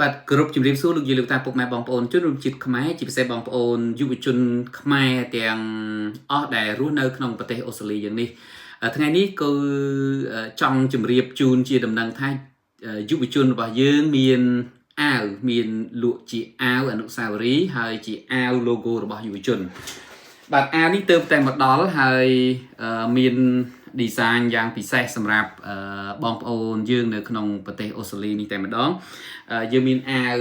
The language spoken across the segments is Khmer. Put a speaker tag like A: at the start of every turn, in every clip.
A: បាទគ្រប់ជំរាបសួរលោកយាយលោកតាពុកម៉ែបងប្អូនជនរួមជាតិខ្មែរជាពិសេសបងប្អូនយុវជនខ្មែរទាំងអស់ដែលរស់នៅក្នុងប្រទេសអូស្ត្រាលីយ៉ាងនេះថ្ងៃនេះគឺចង់ជម្រាបជូនជាដំណឹងថាយុវជនរបស់យើងមានអាវមានលក់ជាអាវអនុស្សាវរីយ៍ហើយជាអាវ logo របស់យុវជនបាទអាវនេះទៅតែមកដល់ហើយមាន design យ៉ាងពិសេសសម្រាប់បងប្អូនយើងនៅក្នុងប្រទេសអូស្ត្រាលីនេះតែម្ដងយើងមានអាវ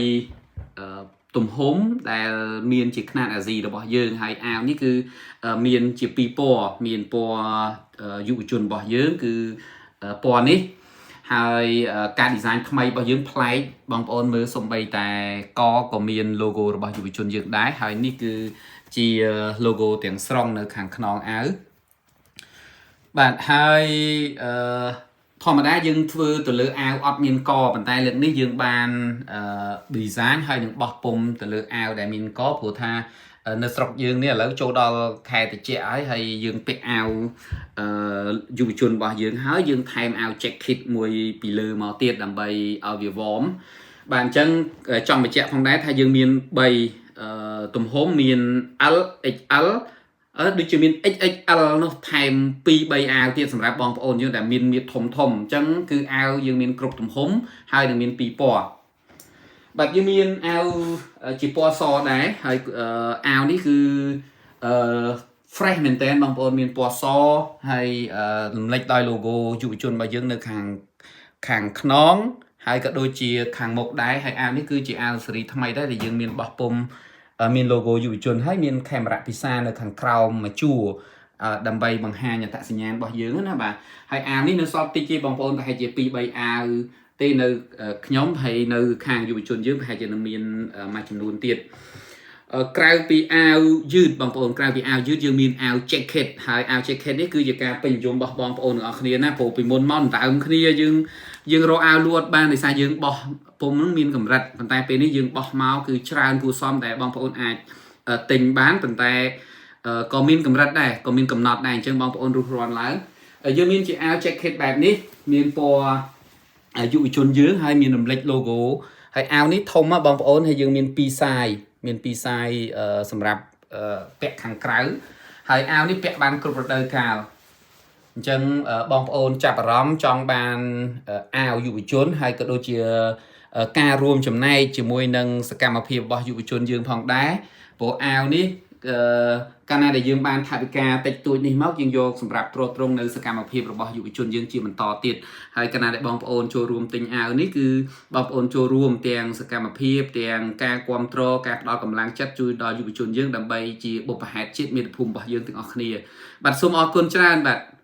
A: 3ទំហំដែលមានជាខ្នាតអាស៊ីរបស់យើងហើយអាវនេះគឺមានជាពីរពណ៌មានពណ៌យុវជនរបស់យើងគឺពណ៌នេះហើយការ design ថ្មីរបស់យើងប្លែកបងប្អូនមើលសំបីតែកក៏មាន logo របស់យុវជនយើងដែរហើយនេះគឺជា logo ទាំងស្រុងនៅខាងខ្នងអាវបាទហើយអឺធម្មតាយើងធ្វើទៅលើអាវអត់មានកប៉ុន្តែលើកនេះយើងបានអឺ design ហើយនឹងបោះពុម្ពទៅលើអាវដែលមានកព្រោះថានៅស្រុកយើងនេះឥឡូវចូលដល់ខែត្រជាក់ហើយហើយយើងពាក់អាវអឺយុវជនរបស់យើងហើយយើងថែមអាវ jacket មួយពីលើមកទៀតដើម្បីឲ្យវា warm បាទអញ្ចឹងចង់បញ្ជាក់ផងដែរថាយើងមាន3ទំហំមាន L XL អឺដូចជាមាន XXL នោះថែម2 3អាវទៀតសម្រាប់បងប្អូនយើងដែលមានមៀតធំធំអញ្ចឹងគឺអាវយើងមានគ្រប់ទំហំហើយនឹងមានពីរពណ៌បាទយើងមានអាវជាពណ៌សដែរហើយអាវនេះគឺអឺ fresh មែនតើបងប្អូនមានពណ៌សហើយរំលេចដោយ logo យុវជនរបស់យើងនៅខាងខាងខ្នងហើយក៏ដូចជាខាងមុខដែរហើយអាវនេះគឺជាអាវស៊េរីថ្មីដែរដែលយើងមានបោះពុម្ពមាន logo យុវជនហើយមានខេមរៈពិសានៅខាងក្រោមមួយជួរដើម្បីបង្ហាញអត្តសញ្ញាណរបស់យើងណាបាទហើយអាវនេះនៅសល់តិចទេបងប្អូនប្រហែលជា2 3អាវទេនៅខ្ញុំហើយនៅខាងយុវជនយើងប្រហែលជានឹងមានមួយចំនួនទៀតក្រៅពីអាវយឺតបងប្អូនក្រៅពីអាវយឺតយើងមានអាវ jacket ហើយអាវ jacket នេះគឺជាការពេញនិយមរបស់បងប្អូនទាំងអស់គ្នាណាព្រោះពីមុនមកដណ្ដើមគ្នាយើងយើងរកអាវលួតបានដោយសារយើងបោះពុម្ពនឹងមានកម្រិតប៉ុន្តែពេលនេះយើងបោះមកគឺច្រើនគួរសមតែបងប្អូនអាចទិញបានប៉ុន្តែក៏មានកម្រិតដែរក៏មានកំណត់ដែរអញ្ចឹងបងប្អូនរុះរាន់ឡើងយើងមានជាអាវ jacket បែបនេះមានពណ៌យុវជនយើងហើយមានរំលេច logo ហើយអាវនេះធំបងប្អូនហើយយើងមាន2 size មាន2 size សម្រាប់ពាក់ខាងក្រៅហើយអាវនេះពាក់បានគ្រប់រដូវកាលអញ្ចឹងបងប្អូនចាប់អារម្មណ៍ចង់បានអាវយុវជនហើយក៏ដូចជាការរួមចំណែកជាមួយនឹងសកម្មភាពរបស់យុវជនយើងផងដែរព្រោះអាវនេះកាលណាដែលយើងបានថវិកាតិចតួចនេះមកយើងយកសម្រាប់ទ្រទ្រង់នៅសកម្មភាពរបស់យុវជនយើងជាបន្តទៀតហើយកាលណាដែលបងប្អូនចូលរួមទិញអាវនេះគឺបងប្អូនចូលរួមទាំងសកម្មភាពទាំងការគ្រប់គ្រងការផ្ដល់កម្លាំងចិត្តជួយដល់យុវជនយើងដើម្បីជាបុព្វហេតុជាតិមាតុភូមិរបស់យើងទាំងអស់គ្នាបាទសូមអរគុណច្រើនបាទ។